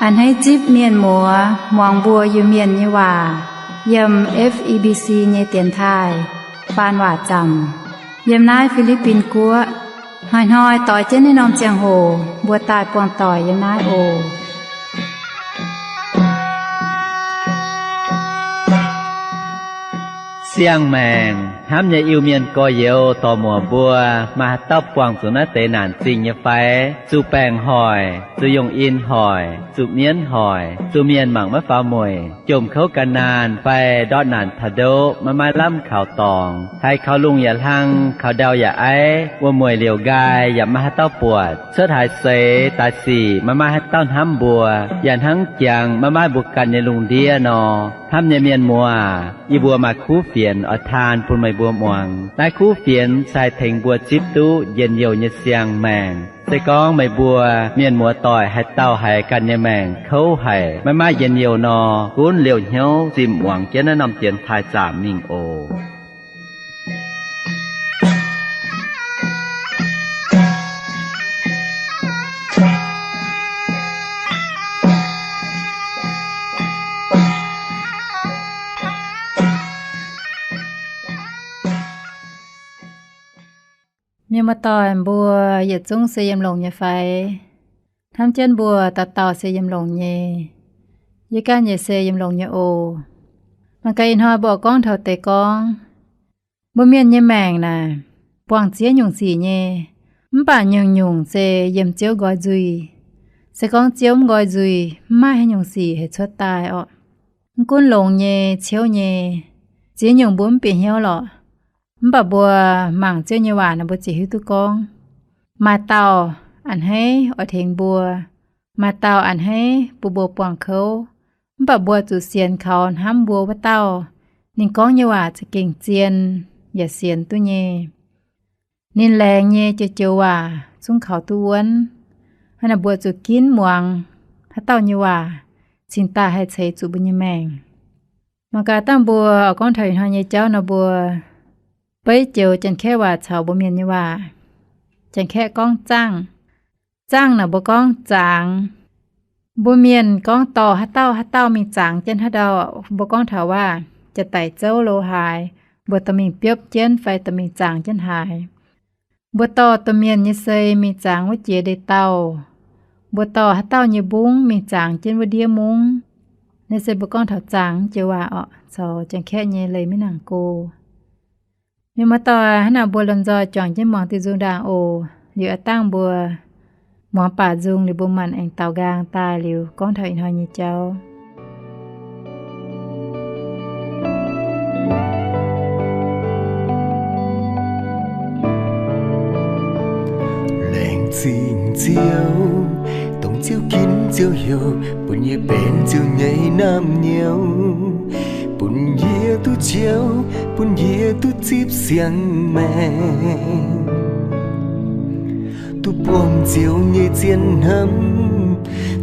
A'hneiv zipv mienh muoz muangx mbuo Iu-Mienh nyei waac yiem F E B C nyei dienx taaih faan waac zaamc yiem naaiv Fi^li^bin Guoqv. Hnoi-hnoi doix jienv naaiv norm ziangh hoc mbuo daaih buangh doic yiem naaiv oc. Siang-maengc hnamv nyei Iu-Mienh gorx-youz dorc-muoc mbuo, maaih haaix dauh buangh zuqc naaiv deix naanc zingh nyei fai? Zuqc baengc hoic, zuqc yungh in hoic, zuqc mienv hoic, zuqc mienh mangc maiv faaux mueic, jomc kouv gan naanh fai ndortv naanc taux ndoqv maiv maaih lamh kaux dorngx, haiz kaux lungh yaac hlang, kaux ndau yaac aiv, wuom-mueic liouc nqaai yaac maiv maaih haaix dauh buatc, cuotv haaix seix daaih sic maiv maaih haaix dauh hnamv mbuo, yaac hnangv jangx maiv maaih mbuo ganh nyei lungh ndiev nor. Hnamv nyei mienh muoz, yie mbuo maaih kuv fienx oix taan bun meih mbuo muangx. Naaiv kuv fienx se haih tengx mbuo zipv duqv njien-youh nyei siang-maengc. Se gorngv meih mbuo mienh muoz-doic haaix dauh haiz ganh nyei maengc kouv haic, maiv maaih njien-youh nor, gunv liouh hnyouv zinh muangx jienv naaiv norm dienx taaih zaamc mingh oc. Mienh muoz-doic mbuo yietc zungv se yiem longx nyei fai? Hnamv jienv mbuo dauh dauh se yiem longx nyei. Yie ganh yaac se yiem longx nyei oc. Mangc gaax ih hnoi mbuo gorngv taux deix gorngv, mbuo mienh nyei maengc naaic, buangh ziex nyungc sic nyei, mv baac nyungc-nyungc se yiem Ziouv nqoi nzuih. Se gorngv Ziouv mv nqoi nzuih, mv maaih haaix nyungc sic haih cuotv daaih orqc. Mv gunv longx nyei, ciouv nyei, ziex nyungc mbuo mv bieqc hnyouv lorqc. Mv baac mbuo mangc Ziouv nyei waac naaic, mbuo ziouc hiuv duqv gorngv, maaih dauh a'hneiv oix tengx mbuo, maaih dauh a'hneiv bun mbuo buangh kouv. Mv baac mbuo zuqc sienx kaux hnamv mbuo wuov dauh. Ninh gorngv nyei waac za'gengh zien yaac sienx duqv nyei. Ninh laengz nyei joux-joux waac zungv kaux duqv wuonv. Hnangv naaic mbuo zuqc ginv muangx haaix dauh nyei waac, cingx daaih haih ceix zuqc mbuo nyei maengc. Mangc gaax dangh mbuo oix gorngv taux ih hnoi nyei jauv nor, mbuo beiv joux Janx-Kaeqv waac caux mbuo Mienh nyei waac. Janx-Kaeqv gorngv zaangh. Zaangh naaic mbuo gorngv zangx. Mbuo Mienh gorngv dorh haaix dauh haaix dauh mingh zangx jienv haaix dauh, mbuo gorngv taux waac jaa-daic zouv lo haaix, mbuo dorh mingh biopv jienv fai dorh mingh zangx jienv haaix. Mbuo dorh domh mienh nyei sei mingh zangx wuov jiex ndeic-dauh. Mbuo dorh haaix dauh nyei mbungv mingh zangx jienv wuov ndiev mungv. Naaiv se mbuo gorngv taux zangx joux waac orqc, caux Janx-Kaeqv nyei leiz maiv nangc go. Mienh muoz-doic, hnangv naaic mbuo lomh nzoih juangc jienv muangx diuh nzung ndaangc oc. Liuz aav dangh mbuo muangx baac nzung liuz, mbuo maanc aengx daaux nqaang daaih liuz gorngv taux ih hnoi nyei jauv. Laengz zingh Ziouv, dongh Ziouv ginv Ziouv heuc, bun yie benx Ziouv nyei naamh nyouz, bun yie duqv njoux, bun yie duqv zipv siang-maengc, duqv buangh Ziouv nyei zien hnamv.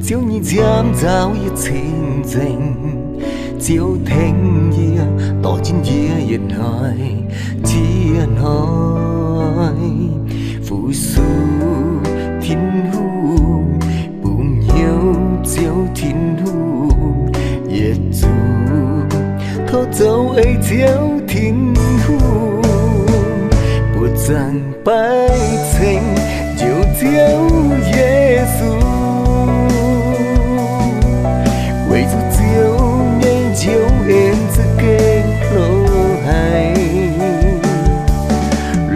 Ziouv nyei nziaamv nzaaux yie cing-nzengc, Ziouv tengx yie, dorh jienv yie yietc hnoi ziex hnoi. Fu-sux Tin-Hungh, bungx hnyouv Ziouv Tin-Hungh, yietc zungv tov zoux ei Ziouv Tin-Hungh, buoqc zaangc baaiv ceng njoux Ziouv Yesu. Weic zuqc Ziouv nyei njoux en za'gengh hlo haic.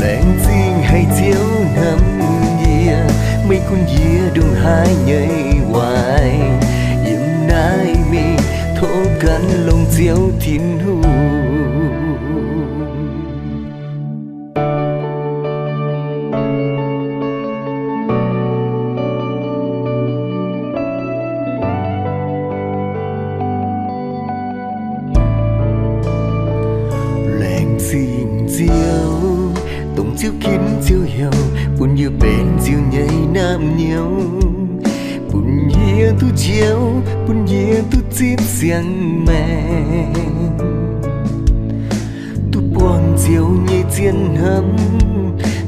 Laengz zingh haic Ziouv hnamv yie, meih gunv yie ndongc haaix nyei waaic. Yiem naaiv mingh tov gan longx Ziouv Tin-Hungh. Laengz zingh Ziouv, dongh Ziouv ginv Ziouv heuc, bun yie benx Ziouv nyei naamh nyouz, bun yie duqv njoux, bun yie duqv zipv siang-maengc, duqv buangh Ziouv nyei zien hnamv.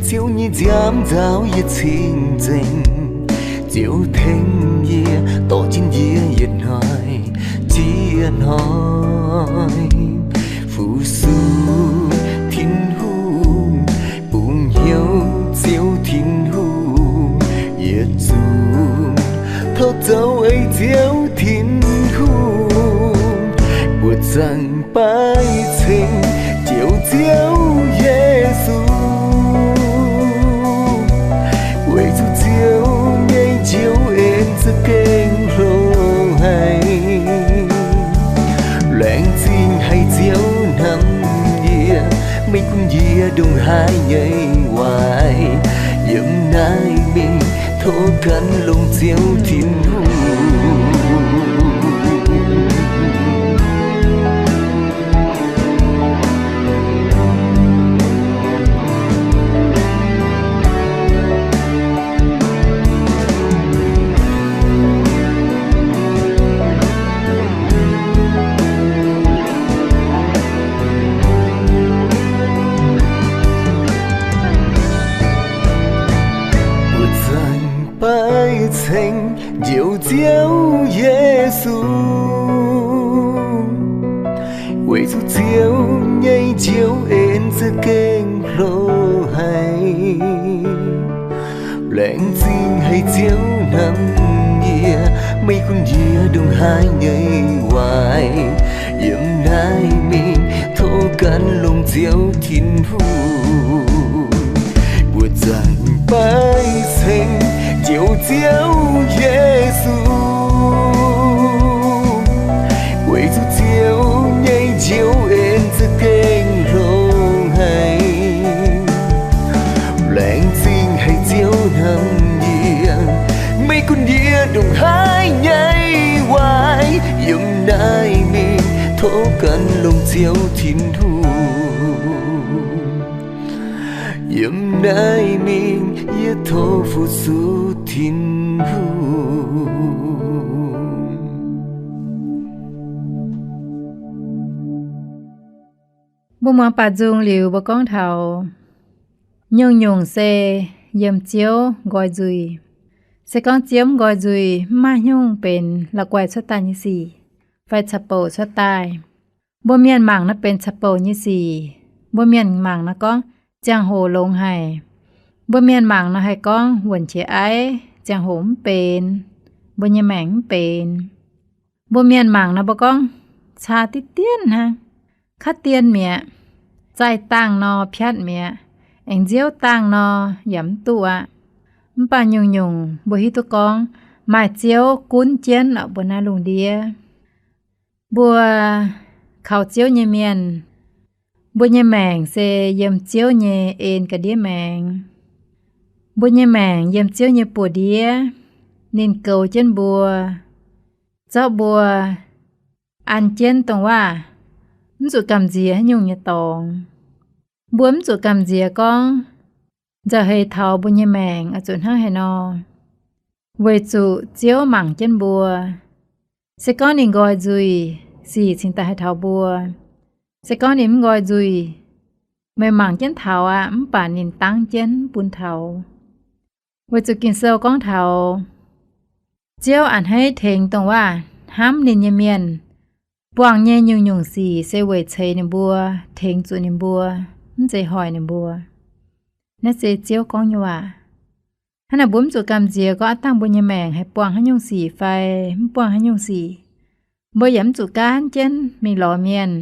Ziouv nyei nziaamv nzaaux yie cing-nzengc, Ziouv tengx yie, dorh jienv yie yietc hnoi, ziex hnoi, fu-sux Tin-Hungh, bungx hnyouv Ziouv Tin-Hungh, yietc zungv tov zoux ei Ziouv Tin-Hungh, buoqc zaangc baaiv ceng Njoux Ziouv Yesu, weic zuqc Ziouv nyei njoux en za'gengh hlo haic. Laengz zingh haiz Ziouv hnamv yie, maiv gunv yie ndongc haaix nyei waaic, yiem naaiv mingh tov gan longx Ziouv Tin-Hungh. Buoqc zaangc baaiv ceng Njoux Ziouv Yesu, weic zuqc Ziouv nyei njoux en za'gengh hlo haic. Laengz zingh haiz Ziouv hnamv yie, maiv gunv yie ndongc haaix nyei waaic, yiem naaiv mingh tov gan longx Ziouv Tin-Hungh. Buoqc zaangc baaiv ceng Njoux Ziouv Yesu, weic zuqc Ziouv nyei njoux en za'gengh hlo haic. Laengz zingh haiz Ziouv hnamv yie, maiv gunv yie ndongc haaix nyei waaic, yiem naaiv mingh tov gan longx Ziouv Tin-Hungh. Yiem naaiv mingh yie tov fu-sux Tin-Hungh. Mbuo muangx baac nzung liuz mbuo gorngv taux nyungc-nyungc se yiem Ziouv nqoi nzuih. Se gorngv Ziouv mv nqoi nzuih, mv maaih nyungc benx la'guaih cuotv daaih nyei sic fai ca'bouc cuotv daaih. Mbuo mienh mangc naaiv benx ca'bouc nyei sic. Mbuo mienh mangc naaiv gorngv ziangh hoc longx haic. Mbuo mienh mangc naaiv haih gorngv wuonc qiex aiv, ziangh hoc mv benx, mbuo nyei maengc mv benx. Mbuo mienh mangc naaiv mbuo gorngv caa diqv dien hnangv, kaav dien mi'aqv, zaih dangh nor piatv mi'aqv, aengx nziouv dangh nor yaac mv duqv aqv. Mv baac nyungc-nyungc mbuo hiuv duqv gorngv maaih Ziouv gunv jienv oc mbuo naaiv lungh ndiev. Mbuo kaux Ziouv nyei mienh, mbuo nyei maengc se yiem Ziouv nyei en ga'ndiev maengx. Mbuo nyei maengc yiem Ziouv nyei buoz-ndiev, ninh goux jienv mbuo, zorqv mbuo an jienv dongh waac mv zuqc gamh nziex haaix nyungc nyei dorngx. Mbuo mv zuqc gamh nziex gorngv nzauh heix taux mbuo nyei maengc oix zuqc hnangv haaix nor, weic zuqc Ziouv mangc jienv mbuo. Se gorngv ninh nqoi nzuih, sic cingx daaih haih taux mbuo. Se gorngv ninh mv nqoi nzuih, meih mangc jienv taux aqv, mv baac ninh dangv jienv mv bun taux. Weic zuqc Ging-Sou gorngv taux Ziouv a'hneiv tengx dongh waac hnamv ninh nyei mienh, buangh nyei nyungc-nyungc sic se weic ceix ninh mbuo, tengx zuqc ninh mbuo, mv zeiz hoic ninh mbuo. Naaiv se Ziouv gorngv nyei waac. Hnangv naaic mbuo mv zuqc gamh nziex gorngv aav dangh mbuo nyei maengc haih buangh haaix nyungc sic fai mv buangh haaix nyungc sic. Mbuo yaac mv zuqc gaanv jienv mingh lorz mienh,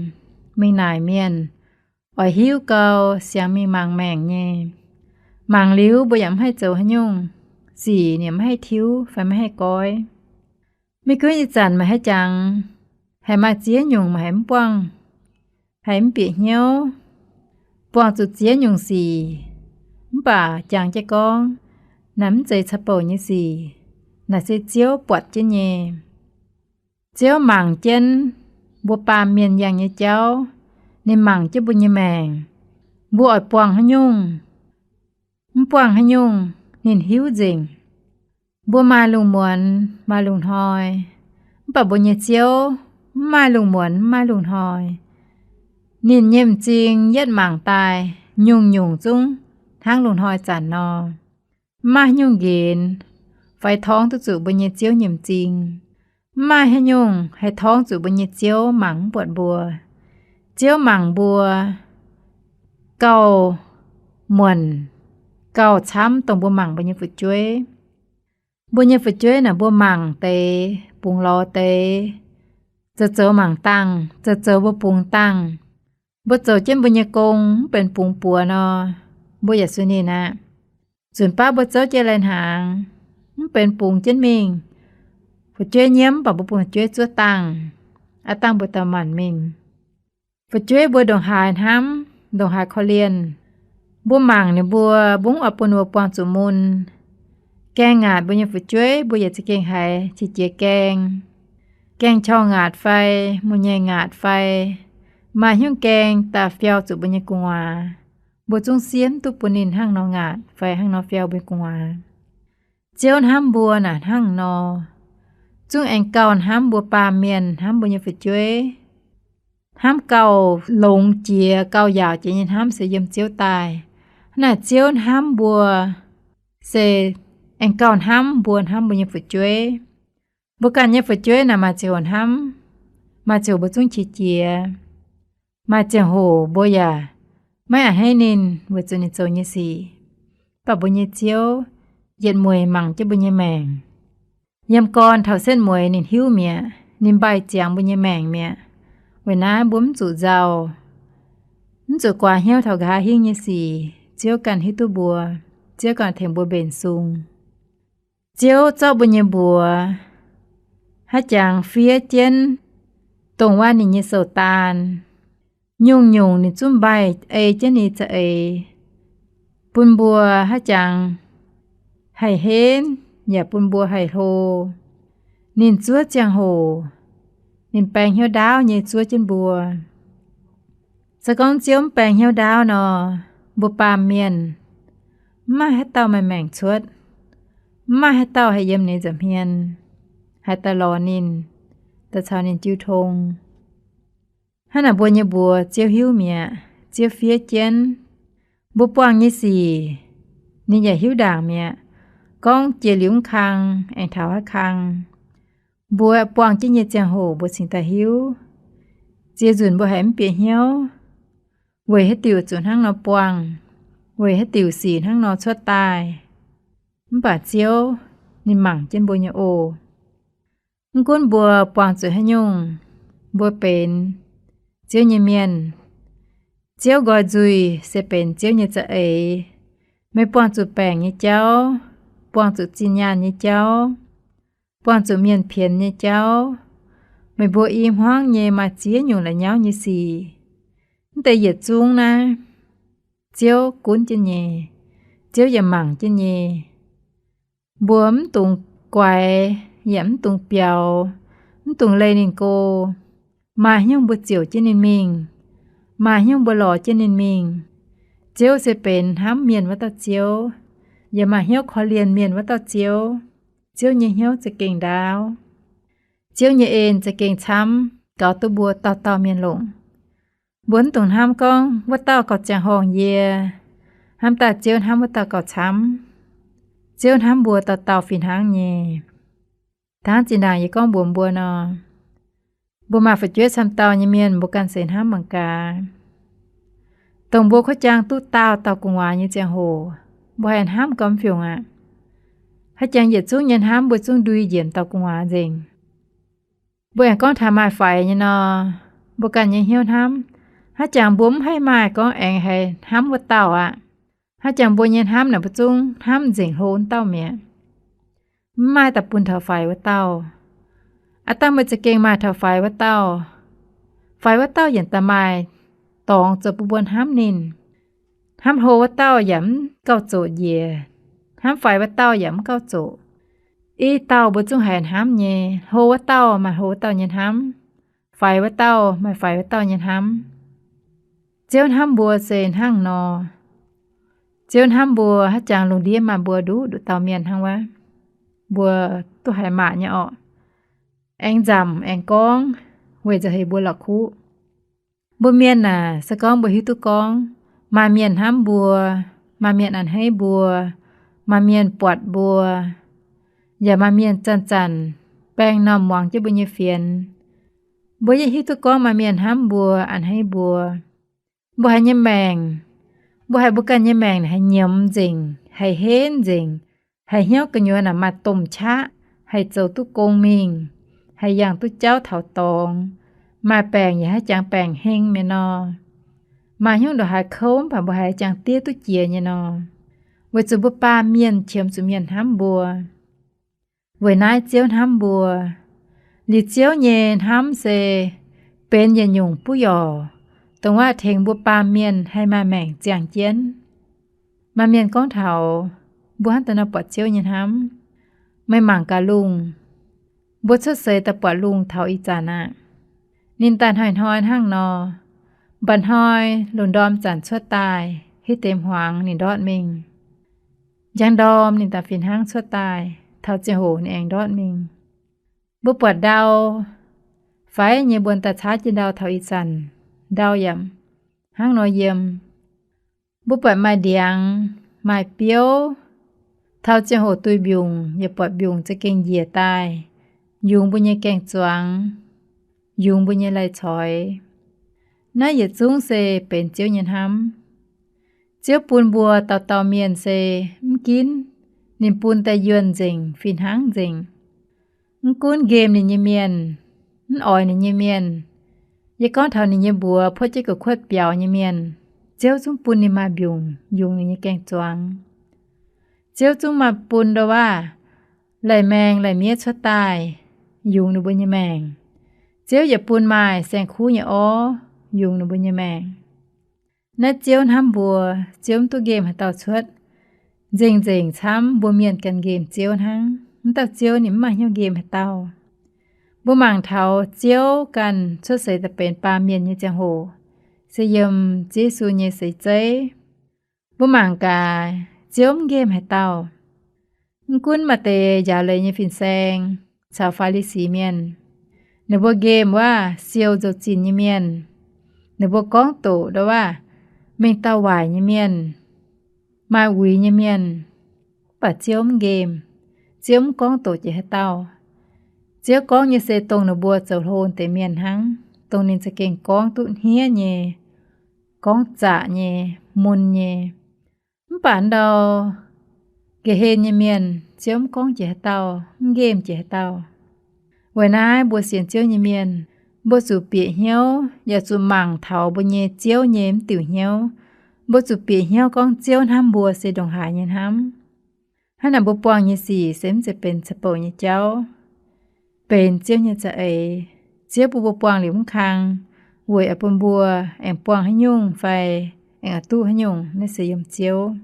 mingh naaic mienh, oix hiuv gau siangx mingh mangc maengc nyei. Mangc liuz mbuo yaac mv haih zoux haaix nyungc, sic ninh mv haih tiuv fai maiv haih goiv. Maiv gunv ih zanc meih haaix jangx, haiz maaih ziex nyungc meih haiz mv buangh, haiz mv bieqc hnyouv, buangh zuqc ziex nyungc sic, mv baac jangx jienv gorngv, naaiv mv zeiz ca'bouc nyei sic, naaiv se Ziouv buatc jienv nyei. Ziouv mangc jienv mbuo baamh mienh yangh nyei jauv, ninh mangc jienv mbuo nyei maengc. Mbuo oix buangh haaix nyungc, mv buangh haaix nyungc, ninh hiuv nzengc. Mbuo maaih lungh muonz maaih lungh hnoi, mv baac mbuo nyei Ziouv mv maaih lungh muonz mv maaih lungh hnoi. Ninh nyei m'zing yietv mangc daaih nyungc-nyungc zungv hnangv lungh hnoi zanc nor. Mv maaih haaix nyungc nqenx fai torngv duqv zuqc mbuo nyei Ziouv nyei m'zing. Mv maaih haaix nyungc haih torngv zuqc mbuo nyei Ziouv mangc mv buatc mbuo. Ziouv mangc mbuo gauh muonc, gauh camv dongh mbuo mangc mbuo nyei fu'jueiv. Mbuo nyei fu'jueiv naaic mbuo mangc deix, bungx lorz deix, zoux zoux mangc dangh, zoux zoux mbuo bungx dangh. Mbuo zoux jienv mbuo nyei gong mv benx bungx buoz nor, mbuo yaac sueih ninh aqv. Nzunc baav mbuo zouv jienv lai-hnaangx mv benx bungx jienv mingh, fu'jueiv nyiemv, mv baac mbuo bungx fu'jueiv zuov dangh, aav dangh mbuo dauh maanc mingh. Fu'jueiv mbuo ndongc haaix hnamv, ndongc haaix korv-lienh, mbuo mangc ninh mbuo, mbuo mv oix bun ninh mbuo buangh zuqc mun. Gaeng ngaatc mbuo nyei fu'jueiv mbuo yaac za'gengh haiz qiex jiez gaeng. Gaeng-qorng ngaatc fai mu'nyeic ngaatc fai maaih hnyouv gaeng daaih fiau zuqc mbuo nyei gu'nguaaz, mbuo zungv siemv duqv bun ninh hnangv nor ngaatc fai hnangv nor fiau mbuo nyei gu'nguaaz. Ziouv hnamv mbuo naaic hnangv nor, zungv aengx gauh hnamv mbuo baamh mienh, hnamv mbuo nyei fu'jueiv. Hnamv gauh longx jiex, gauh yaauc jiex nyei hnamv se yiem Ziouv daaih. Hnangv naaic Ziouv hnamv mbuo se aengx gauh hnamv mbuo hnamv mbuo nyei fu'jueiv. Mbuo ganh nyei fu'jueiv naaic maaih ziangh hoc hnamv, maaih ziangh hoc mbuo zungv qiex jiez, maaih ziangh hoc mbuo yaac maiv a'hneiv ninh weic zuqc ninh zoux nyei sic. Mv baac mbuo nyei Ziouv yietc mueiz mangc jienv mbuo nyei maengc. Yiem gorn taux setv mueiz ninh hiuv mi'aqv. Ninh mbaih ziangx mbuo nyei maengc mi'aqv. Weic naaiv mbuo mv zuqc nzauh, mv zuqc guaax hnyouv taux nqa'haav hingv nyei sic. Ziouv ganh hiuv duqv mbuo. Ziouv ganh tengx mbuo mbenc sung. Ziouv zorqv mbuo nyei mbuox haaix jangx fiev jienv, dongh wuov ninh nyei sou-daan. Nyungc-nyungc ninh zungv mbaih ei jienv ninh za'eix, bun mbuo haaix jangx haih henv, yaac bun mbuo haih hlo. Ninh zuov ziangh hoc, ninh baeng hnyouv ndaauv nyei zuov jienv mbuo. Se gorngv Ziouv mv baeng hnyouv ndaauv nor, mbuo baamh mienh mv maaih haaix dauh maaih maengc cuotv. Mv maaih haaix dauh haih yiem ninh nza'hmien, haih daaih lorz ninh, daaih caux ninh jiu tong. Hnangv naaic mbuo nyei mbuox Ziouv hiuv mi'aqv. Ziouv fiev jienv. Mbuo buangh nyei sic ninh yaac hiuv ndaangc mi'aqv. Gorngv jiex liuz mv kang aengx taux haaix kang, mbuo buangh jienv nyei ziangh hoc mbuo cingx daaih hiuv. Ziex nzunc mbuo haiz mv bieqc hnyouv weic haaix diuc zuqc hnangv nor buangh, weic haaix diuc sic hnangv nor cuotv daaih. Mv baac Ziouv ninh mangc jienv mbuo nyei oc. Mv gunv mbuo buangh zuqc haaix nyungc, mbuo benx Ziouv nyei mienh. Ziouv nqoi nzuih se benx Ziouv nyei za'eix. Meih buangh zuqc baengc nyei jauv, buangh zuqc zinh nyaanh nyei jauv, buangh zuqc mienh pienx nyei jauv, meih mbuo i hmuangv nyei maaih ziex nyungc la'nyauv nyei sic. Mv deix yietc zungv naaiv Ziouv gunv jienv nyei, Ziouv yaac mangc jienv nyei. Mbuo mv dungx guaix, yaac mv dungx biaux, mv dungx leih ninh go. Maaih hnyouv mbuo ziouc jienv ninh mingh, maaih hnyouv mbuo lorz jienv ninh mingh. Ziouv se benx hnamv mienh wuov dauh Ziouv, yaac maaih hnyouv korv-lienh mienh wuov dauh Ziouv. Ziouv nyei hnyouv za'gengh ndaauv. Ziouv nyei en za'gengh camv, gaux duqv mbuo dauh dauh mienh longc. Mbuo mv dungx hnamv gorngv wuov dauh gauh ziangh horngh yie, hnamv daaih Ziouv hnamv wuov dauh gauh camv. Ziouv hnamv mbuo dauh dauh fih hnangv nyei. Hnangv zinh ndaangc yie gorngv mbuox mbuo nor, mbuo maaih fu'jueiv camv dauh nyei mienh, mbuo ganh seix hnamv mangc gaax. Dongh mbuo kuv jaang duqv daauh dauh gu'nguaaz nyei ziangh hoc, mbuo haih hnamv gomv fiungc aqv. Haaix jangx yietc zungv nyei hnamv mbuo zungv ndui njiec dauh gu'nguaaz nzengc. Mbuo aengx gorngv taux maaih faix nyei nor, mbuo ganh nyei hnyouv hnamv, haaix jangx mbuo mv haih maaih gorngv aengx haih hnamv wuov dauh aqv. Haaix jangx mbuo nyei hnamv naaic mbuo zungv hnamv nzengc hlo wuov dauh mi'aqv. Mv maaih daaih bun taux faix wuov dauh. Aav dangh meih za'gengh maaih taux faix wuov dauh. Faix wuau dauh yaac daaih maaih dorngx zoux bun mbuo hnamv ninh. Hnamv hlo wuov dauh yaac mv gauh zoqc njiec. Hnamv faix wuov dauh yaac mv gauh zoqc. I dauh mbuo zungv haiz hnamv nyei. Hlo wuov dauh maaih hlo wuov dauh nyei hnamv. Faix wuov dauh maaih faix wuov dauh nyei hnamv. Ziouv hnamv mbuo se hnangv nor. Ziouv hnamv mbuo haaix jangx lungh ndiev maaih mbuo nduqc nduqc dauh mienh hnangv wuov, mbuo duqv haiz maac nyei orqc. Aengx nzamc aengx gorngv, weic zuqc heuc mbuo la'kuqv. Mbuo mienh aah, se gorngv mbuo hiuv duqv gorngv maaih mienh hnamv mbuo, maaih mienh a'hneiv mbuo, maaih mienh buatc mbuo, yaac maaih mienh zanc-zanc baeng m'normh muangx jienv mbuo nyei fienx. Mbuo yaac hiuv duqv gorngv maaih mienh hnamv mbuo, a'hneiv mbuo. Mbuo haiz nyei maengc, mbuo haiz mbuo ganh nyei maengc haiz nyiemz nzengc, haiz henv nzengc, haiz hnyouv gu'nyuoz naaic maaih domh qaqv, haih zoux duqv gong mingh, haih yangh duqv jauv taux dorngx, maaih baengc yaac haih jangx baengc heng mi'aqv nor. Maaih hnyouv ndongc haaix kouv mv baac mbuo haiz jangx diev duqv jiex nyei nor, weic zuqc mbuo baamh mienh qiemx zuqc mienh hnamv mbuo. Weic naaiv Ziouv hnamv mbuo. Liuz Ziouv nyei hnamv se benx yietc nyungc buov yorc, dongh waac tengx mbuo baamh mienh haih maaih maengc ziangh jienv. Maaih mienh gorngv taux mbuo hnangv daaih nor buatc Ziouv nyei hnamv, meih mangc gaax lungh. Mbuo cuotv seix daaih buatc lungh taux ih zanc aqv. Ninh daaih hnoi-hnoi hnangv nor, mba'hnoi lungh ndorm zanc cuotv daaih, hitv deix hmuangx ninh ndortv mingh. Njang ndorm ninh daaih fih hnangv cuotv daaih, taux ziangh hoc ninh aengx ndortv mingh. Mbuo buatc ndau, faix nyei mbuo daaih caaiv jienv ndau taux ih zanc, ndau yaac hnangv nor yiem. Mbuo buatc maaih ndiangx, maaih biouv, taux ziangh hoc duih mbiungc yaac buatc mbiungc za'gengh njiec daaih, yungz mbuo nyei gaeng-zuangx, yungz mbuo nyei lai-coix. Naaiv yietc zungv se benx Ziouv nyei hnamv. Ziouv bun mbuo dauh dauh mienh se mv ginv ninh bun daaih yuonh nzengc, fih hnangv nzengc. Mv gunv nqemh ninh nyei mienh, mv oix ninh nyei mienh, yie gorngv taux ninh nyei mbuox puotv jienv gu'kuotv biaux nyei mienh, Ziouv zungv bun ninh maaih mbiungc yungz ninh nyei gaeng-zuangx. Ziouv zungv maaih bun ndo waac lai-maeng lai-miev cuotv daaih yungz ninh mbuo nyei maengc. Ziouv yaac bun maaih saeng-kuv nyei orv yungz ninh mbuo nyei maengc. Naaiv Ziouv hnamv mbuo, Ziouv mv duqv nqemh haaix dauh cuotv. Nzengc-nzengc camv mbuo mienh ganh nqemh Ziouv hnangv. Mv dauh Ziouv ninh mv maaih hnyouv nqemh haaix dauh. Mbuo mangc taux Ziouv ganh cuotv seix daaih benx baamh mienh nyei ziangh hoc, se yiem Yesu nyei seix zeiv. Mbuo mangc gaax, Ziouv mv nqemh haaix dauh. Mv gunv maaih deix njaaux leiz nyei fin-saeng caux Faa^li^si Mienh, ninh mbuo nqemh waac siou nzou-zinh nyei mienh. Ninh mbuo gorngv doqc ndo waac mengh dauh waaic nyei mienh, maaih uix nyei mienh. Mv baac Ziouv mv nqemh. Ziouv mv gorngv doqc jiex haaix dauh. Ziouv gorngv nyei se dongh ninh mbuo zoux hlo deix mienh hnangv, dongh ninh za'gengh gorngv duqv hniev nyei, gorngv zaqc nyei, mun nyei. Mv baac ndau ga'hlen nyei mienh, Ziouv mv gorngv jiex haaix dauh, mv nqemh jiex haaix dauh. Weic naaiv mbuo sienx Ziouv nyei mienh, mbuo zuqc bieqc hnyouv yaac zuqc mangc taux mbuo nyei Ziouv nyei mv diuc hnyouv. Mbuo zuqc bieqc hnyouv gorngv Ziouv hnamv mbuo se ndongc haaix nyei hnamv. Hnangv naaic mbuo buangh nyei sic se mv zeiz benx ca'bouc nyei jauv, benx Ziouv nyei za'eix. Ziouv bun mbuo buangh liuz mv kang, weic oix bun mbuo aengx buangh haaix nyungc fai aengx oix duqv haaix nyungc, naaiv se yiem Ziouv.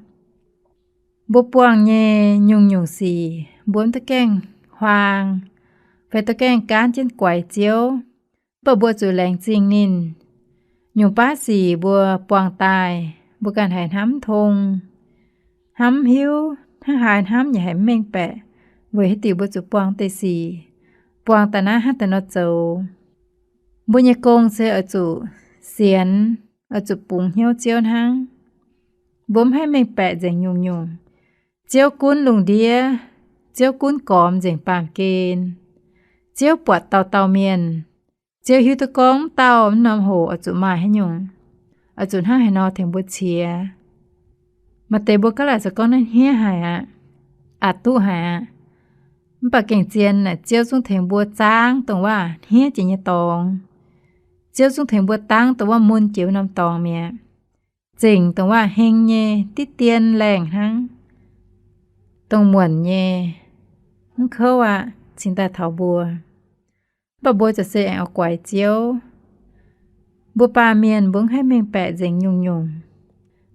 Mbuo buangh nyei nyungc-nyungc sic mbuo mv da'gaengh huaang fai da'gaengh gaanv jienv guaix Ziouv, mv baac mbuo zuqc laengz zingh ninh. Nyungc baav sic mbuo buangh daaih, mbuo ganh haiz hnamv mv tong, hnamv mv hiuv, hnangv haaix hnamv yaac haiz mv mengh baeqc, weic haaix diuc mbuo zuqc buangh deix sic, buangh daaih naaiv hnangv daaih nor zoux. Mbuo nyei gong se oix zuqc sienx, oix zuqc bungx hnyouv Ziouv hnangv. Mbuo mv haih mengh baeqc nzengc nyungc-nyungc. Ziouv gunv lungh ndiev, Ziouv gunv gormx nzengc baamh gen. Ziouv buatc dauh dauh mienh. Ziouv hiuv duqv gorngv mv dauh mv norm hoc oix zuqc maaih haaix nyungc, oix zuqc hnangv haaix nor tengx mbuo qiex. Maaih deix mbuo gaav laaic se gorngv naaiv hniev haic aqv, aqc duqv haic aqv. Mv baac gengh zien naaic Ziouv zungv tengx mbuo zaangv dongh waac hniev jiex nyei dorngx. Ziouv zungv tengx mbuo dangv dongh waac mun jiex wuov norm dorngx mi'aqv. Zengc dongh waac heng nyei, diqv dien laengh hnangv, dongh muonc nyei, mv kouv aqv, cingx daaih taux mbuo. Mv baac mbuo za'gengh aengx oix guaix Ziouv. Mbuo baamh mienh mbuo mv haih mengh baeqc nzengc nyungc-nyungc.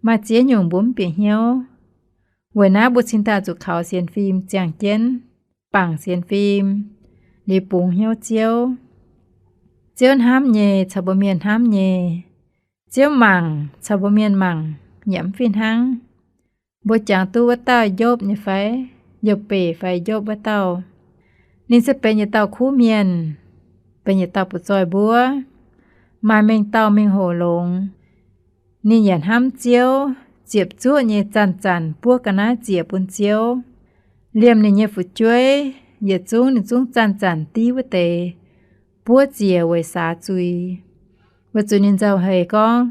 Maaih ziex nyungc mbuo mv bieqc hnyouv. Weic naaiv mbuo cingx daaih zuqc kaux sienx fim ziangh jienv, bangc sienx fim, liuz bungx hnyouv Ziouv. Ziouv hnamv nyei caux mbuo mienh hnamv nyei. Ziouv mangc caux mbuo mienh mangc yaac mv fih hnangv. Mbuo jangx duqv wuov dauh Yopv nyei fai? Yopv-beic fai Yopv wuov dauh. Ninh se benx yietc dauh kuv mienh, benx yietc dauh butv-zoih mbuov, maaih mengh dauh mengh hoc longx. Ninh yaac hnamv Ziouv, ziepc zuoqv nyei zanc-zanc buov ga'naaiv ziec bun Ziouv. liemh ninh nyei fu'jueiv yietc zungv, ninh zungv zanc-zanc div wuov deix buov ziec weic saax zuiz. Weic zuqc ninh nzauh heix gorngv,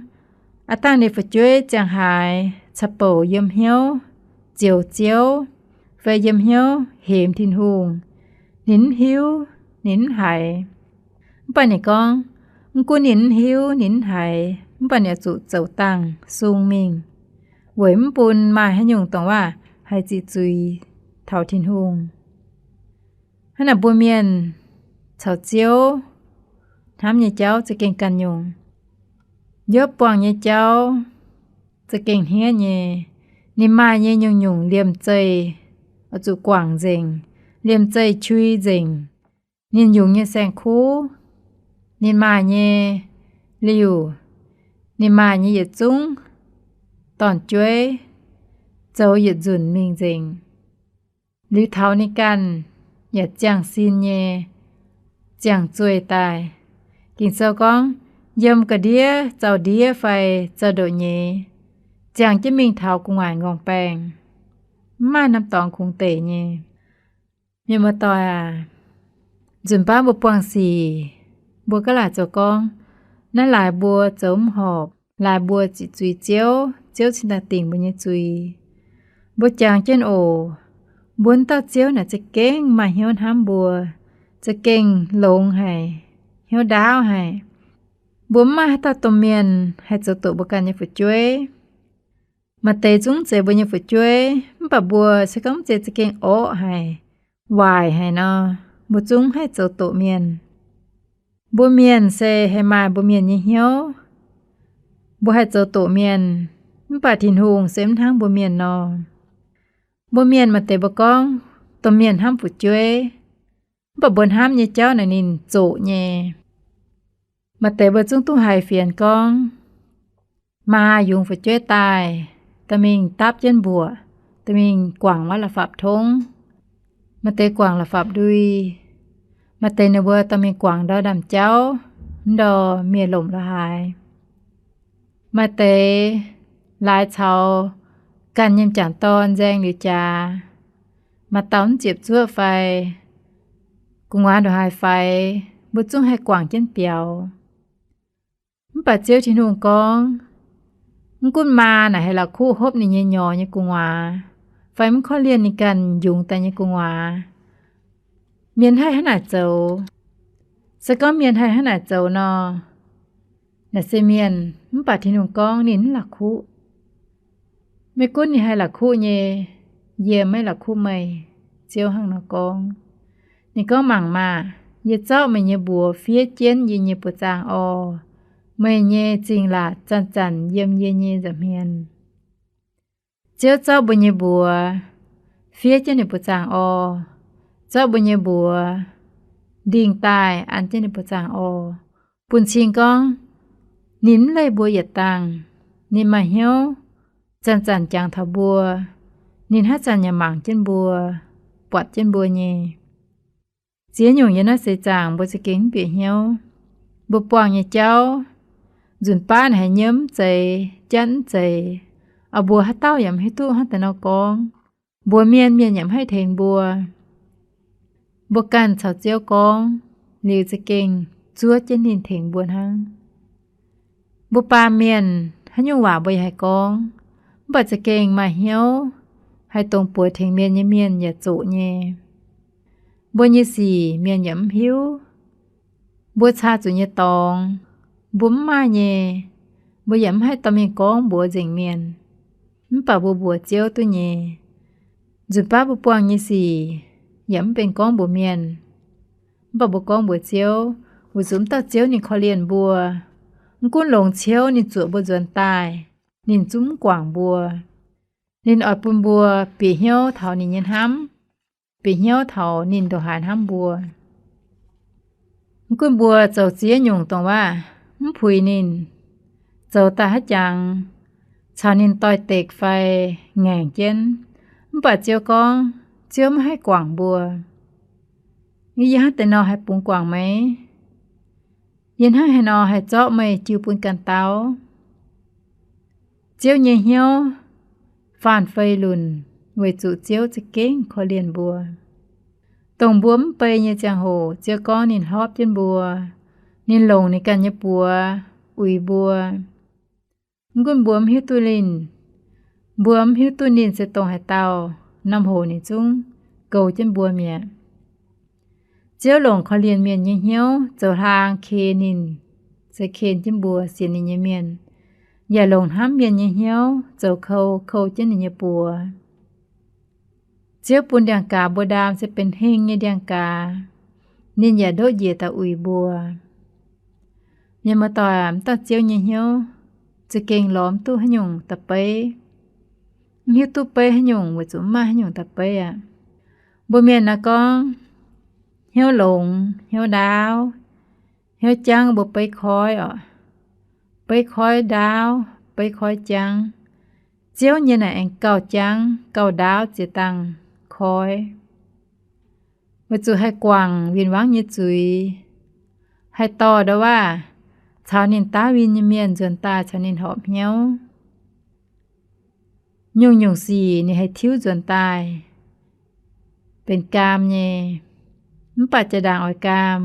aav dangh ninh fu'jueiv ziangh haaix ca'bouc yiem hnyouv zioux Ziouv fai yiem hnyouv hemx Tin-Hungh, ninh mv hiuv, ninh mv haiz. Mv baac ninh gorngv, mv gunv ninh mv hiuv, ninh mv haiz, mv baac ninh oix zuqc zoux dangh sung mingh, weic mv bun maaih haaix nyungc dongh waac haih ziqc zuiz taux Tin-Hungh. Hnangv naaic mbuo mienh caux Ziouv hnamv nyei jauv za'gengh ganh nyungc. Yopv buangh nyei jauv za'gengh hniev nyei. Ninh maaih nyei nyungc-nyungc liemh zeih oix zuqc guangc nzengc, liemh zeih qui nzengc. Ninh yungz nyei saeng-kuv, ninh maaih nyei liuc, ninh maaih nyei yietc zungv dorn-jueiv zoux yietc nzunc mingh nzengc. Liuz taux ninh ganh yaac ziangh sin nyei, ziangh zueih daaih. Ging-Sou gorngv, yiem ga'ndiev zaux ndiev fai zaux ndoqc nyeiz, ziangh jienv mingh taux gu'nguaaic nqorngv-baengh, mv maaih norm dorngx kungx deic nyei. Mienh muoz-doic aac, nzunc baav mbuo buangh sic, mbuo gaav laaic zoux gorngv, naaiv laaix mbuo zoux mv horpc, laaix mbuo ziqc zuiz Ziouv, Ziouv cingx daaih dingc mbuo nyei zuiz. Mbuo jangx jienv oc, mbuo wuov dauh Ziouv naaic za'gengh maaih hnyouv hnamv mbuo, za'gengh longx haic, hnyouv ndaauv haic. Mbuo mv maaih haaix dauh domh mienh haih zoux doqc mbuo ganh nyei fu'jueiv. Maaih deix zungv zeiz mbuo nyei fu'jueiv, mv baac mbuo se gorngv mv zeiz za'gengh orqv haic, waaic haic nor, mbuo zungv haih zoux doqc mienh. Mbuo mienh se haih maaih mbuo mienh nyei hnyouv. Mbuo haih zoux doqc mienh, mv baac Tin-Hungh se mv hnangv mbuo mienh nor. Mbuo mienh maaih deix mbuo gorngv domh mienh hnamv fu'jueiv, mv baac mbuo hnamv nyei jauv naaic ninh zoqc nyei. Maaih deix mbuo zungv duqv haiz fienx gorngv, maa yungz fu'jueiv daaih, dorh mingh dapv jienv mbuoqc, dorh mingh guangc wuov la'fapv tongv. Maaih deix guangc la'fapv ndui. Maaih deix ninh mbuo dorh mingh guangc ndau ndaamv-jauv, ndau mienh lomc la'haaix. Maaih deix laaix caux ganh nyei m'jangc dorn nzaeng liuz jaax, maaih dauh mv ziepc zuoqv fai gu'nguaaz ndongc haaix faix, mbuo zungv haih guangc jienv biaux. Mv baac Ziouv Tin-Hungh gorngv, mv gunv maa naaic haih la'kuqv hopv ninh nyei nyorx nyei gu'nguaaz, fai mv korv-lienh ninh ganh yungz daaih nyei gu'nguaaz, mienh haih hnangv naaic zoux. Se gorngv mienh haih hnangv naaic zoux nor, naaic se mienh, mv baac Tin-Hungh gorngv ninh mv la'kuqv. Maiv gunv ninh haih la'kuqv nyei, yie maiv la'kuqv meih. Ziouv hnangv nor gorngv. Ninh gorngv, mangc maah! Yie zorqv meih nyei mbuox fiev jienv yie nyei buoz-zaangc orv. Meih nyei zingh laatc zanc-zanc yiem yie nyei nza'hmien. Ziouv zorqv mbuo nyei mbuox fiev jienv ninh buoz-zaangc orv, zorqv mbuo nyei mbuox ndingh daaih an jienv ninh buoz-zaangc orv, bun cing gorngv ninh mv leih mbuo yietc dangh. Ninh maaih hnyouv zanc-zanc jangx taux mbuo. Ninh haaix zanc yaac mangc jienv mbuo, buatc jienv mbuo nyei. Ziex nyungc yiem naaiv seix zaangc mbuo za'gengh mv bieqc hnyouv. Mbuo buangh nyei jauv, nzunc baav naaic haiz nyiemv mv zeiz, jatv mv zeiz, oix mbuox haaix dauh yaac mv hiuv duqv hnangv deix nor gorngv. Mbuox mienh, mienh yaac mv haih tengx mbuo. Mbuo ganh caux Ziouv gorngv liuz za'gengh zuov jienv ninh tengx mbuo hnangv. Mbuo baamh mienh haaix nyungc waac mbuo yaac haih gorngv, mv baac za'gengh maaih hnyouv haih dongz buoz tengx mienh nyei mienh yaac zoqc nyei. Mbuo nyei sic mienh yaac mv hiuv. Mbuo caa zuqc nyei dorngx, mbuo mv maaih nyei, mbuo yaac mv haih dorh mingh gorngv mbuox nzengc mienh. Mv baac mbuo mbuox Ziouv duqv nyei. Nzunc baav mbuo buangh nyei sic yaac mv benx gorngv mbuox mienh, mv baac mbuo gorngv mbuox Ziouv, weic zuqc mv dauh Ziouv ninh korv-lienh mbuo. Mv gunv longx ciouv ninh zuoqc mbuo nzuonx daaih, ninh zungv mv guangc mbuo. Ninh oix bun mbuo bieqc hnyouv taux ninh nyei hnamv, bieqc hnyouv taux ninh ndongc haaix hnamv mbuo. Mv gunv mbuo zoux ziex nyungc dongh waac mv puix ninh, zoux daaih haaix jangx caux ninh doix-dekc fai ngaengc jienv, mv baac Ziouv gorngv, Ziouv maiv haih guangc mbuo. Yie hnangv deix nor haih bungx guangc meih? Yie hnangv haaix nor haih zorqv meih jiu bun ganh dauh? Ziouv nyei hnyouv faanh fei lunc, weic zuqc Ziouv za'gengh korv-lienh mbuo. Dongh mbuo mv bei nyei ziangh hoc, Ziouv gorngv ninh hlopv jienv mbuo, ninh longc ninh ganh nyei buoz uix mbuo. Mv gunv mbuo mv hiuv duqv ninh, mbuo mv hiuv duqv ninh se dongh haaix dauh, norm hoc ninh zungv goux jienv mbuo mi'aqv. Ziouv longc korv-lienh mienh nyei hnyouv zoux hlaang ken ninh, se ken jienv mbuo sienx ninh nyei mienh, yaac longc hnamv mienh nyei hnyouv zoux kou, kou jienv ninh nyei buoz. Ziouv bun ndiangx-gaaz mbuo ndaam se benx heng nyei ndiangx-gaaz, ninh yaac ndoqv njiec daaih uix mbuo. Mienh muoz-doic aac, mv dauh Ziouv nyei hnyouv za'gengh lorz mv duqv haaix nyungc da'beiv. Mv hiuv duqv beiv haaix nyungc weic zuqc mv maaih haaix nyungc da'beiv aqv. Mbuo mienh naaiv gorngv, hnyouv longx, hnyouv ndaauv, hnyouv jangv mbuo beiv koiv oc. Beiv koiv ndaauv, beiv koiv jangv. Ziouv nyei naaic aengx gauh jangv, gauh ndaauv ziex dangh koiv. Weic zuqc haih guangc win-wangv nyei zuiz, haih dorh ndau waav caux ninh daav win nyei mienh nzuonx daaih caux ninh horpc hnyouv. Nyungc-nyungc sic ninh haih tiuv nzuonx daaih benx gaam nyei, mv baac jaa ndaangc oix gaam.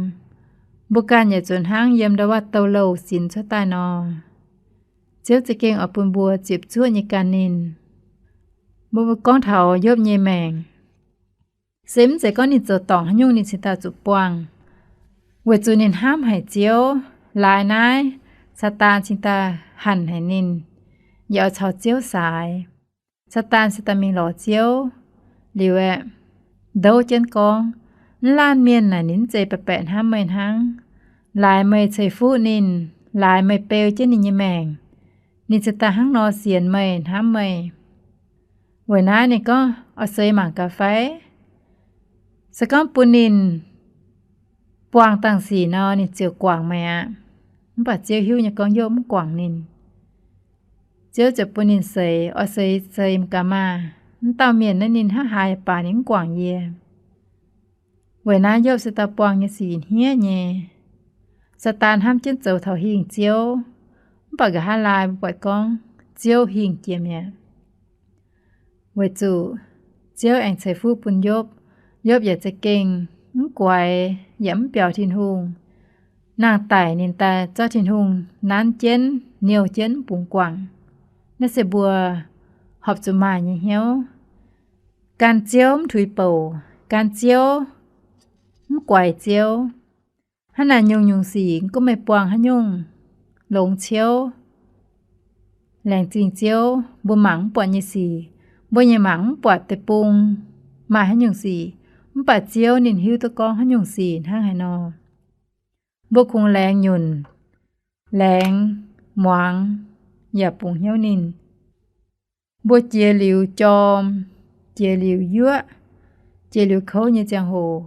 Mbuo ganh yaac zuqc hnangv yiem ndau waav douz-louh sinx cuotv daaih nor, Ziouv za'gengh oix bun mbuo ziepc zuoqv nyei gan ninh. Mbuo gorngv taux Yopv nyei maengc, se mv zeiz gorngv ninh zoux dorngc haaix nyungc ninh cingx daaih zuqc buangh, weic zuqc ninh hnamv haic Ziouv. Laaix naaiv Saadaan cingx daaih hanc haic ninh, yaac oix caux Ziouv saaix. Saadaan se daaih mingh lorz Ziouv liuz aeqv, ndouv jienv gorngv, mv laanh mienh naaic ninh mv zeiz baeqc baeqc hnamv meih hnangv. Laaix meih ceix fuqv ninh, laaix meih beu jienv ninh nyei maengc, ninh cingx daaih hnangv nor sienx meih, hnamv meih. Weic naaiv ninh gorngv, oix seix mangc gaax fai? Se gorngv bun ninh buangh dangh sic nor, ninh ziouc guangc meih aqv. Mv baac Ziouv hiuv nyei gorngv Yopv mv guangc ninh. Ziouv ziouc bun ninh seix, oix seix, seix gaax maah! Mv dauh mienh naaiv ninh hnangv haaix baac ninh mv guangc yie. Weic naaiv Yopv se daaih buangh nyei sic hniev nyei. Saadaan hnamv jienv zoux taux hingh Ziouv, mv baac nqa'haav laai mbuo buatc gorngv Ziouv hingh jiex mi'aqv. Weic zuqc Ziouv aengx ceix fuqv bun Yopv. Yopv yaac za'gengh mv guaix yaac mv biaux Tin-Hungh. Nangh daic ninh daaih zorqv Tin-Hungh nanv jienv, niouh jienv, mv bungx guangc. Naaiv se mbuo horpc zuqc maaih nyei hnyouv. Gan Ziouv mv tuix bouc, gan Ziouv mv guaix Ziouv. Hnangv naaic nyungc-nyungc sic gunv meih buangh haaix nyungc longx ciouv, laengz zingh Ziouv, mbuo mangc mv buatc nyei sic, mbuo nyei mangc mv buatc deic-bung maaih haaix nyungc sic, mv baac Ziouv ninh hiuv duqv gorngv haaix nyungc sic hnangv haaix nor. Mbuo kungx laengz nyunc, laengz muangx, yaac bungx hnyouv ninh. Mbuo jiex liuz jorm, jiex liuz yuoqv, jiex liuz kouv nyei ziangh hoc,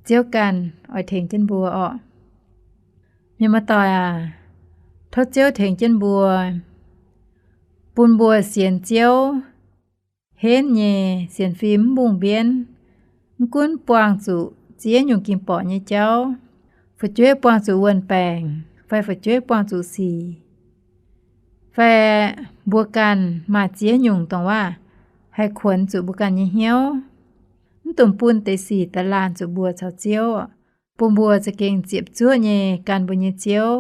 Ziouv ganh oix tengx jienv mbuo orqc. Mienh muoz-doic aac, tov Ziouv tengx jienv mbuo, bun mbuo sienx Ziouv, henv nyei sienx fim mv mbungh mbienv, mv gunv buangh zuqc ziex nyungc ging-borqc nyei jauv, fu'jueiv buangh zuqc wuon-baengc fai fu'jueiv buangh zuqc sic, fai mbuo ganh maaih ziex nyungc dongh waac haih kuonx zuqc mbuo ganh nyei hnyouv, mv dungx bun deix sic daaih laanh zuqc mbuo caux Ziouv. Bun mbuo za'gengh ziepc zuoqv nyei gan mbuo nyei Ziouv,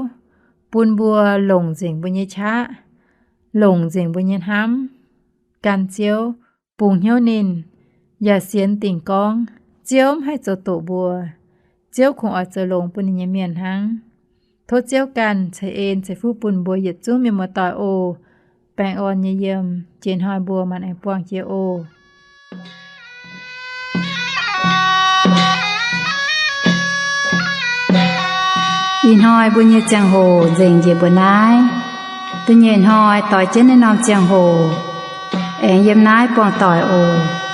bun mbuo longc nzengc mbuo nyei qaqv, longc nzengc mbuo nyei hnamv gan Ziouv, bungx hnyouv ninh, yaac sienx dingc gorngv Ziouv mv haih zoux doqc mbuo. Ziouv kungx oix zoux longx bun ninh nyei mienh hnangv. Tov Ziouv ganh ceix en ceix fuqv bun mbuo yietc zungv mienh muoz-doic oc. Baengh orn nyei yiem, jiex hnoi mbuo maanc aengx buangh jiex oc. Ih hnoi mbuo nyei ziangh hoc nzengc njiec mbuo naaiv. Da'nyeic hnoi doix jienv naaiv norm ziangh hoc aengx yiem naaiv buangh doic oc.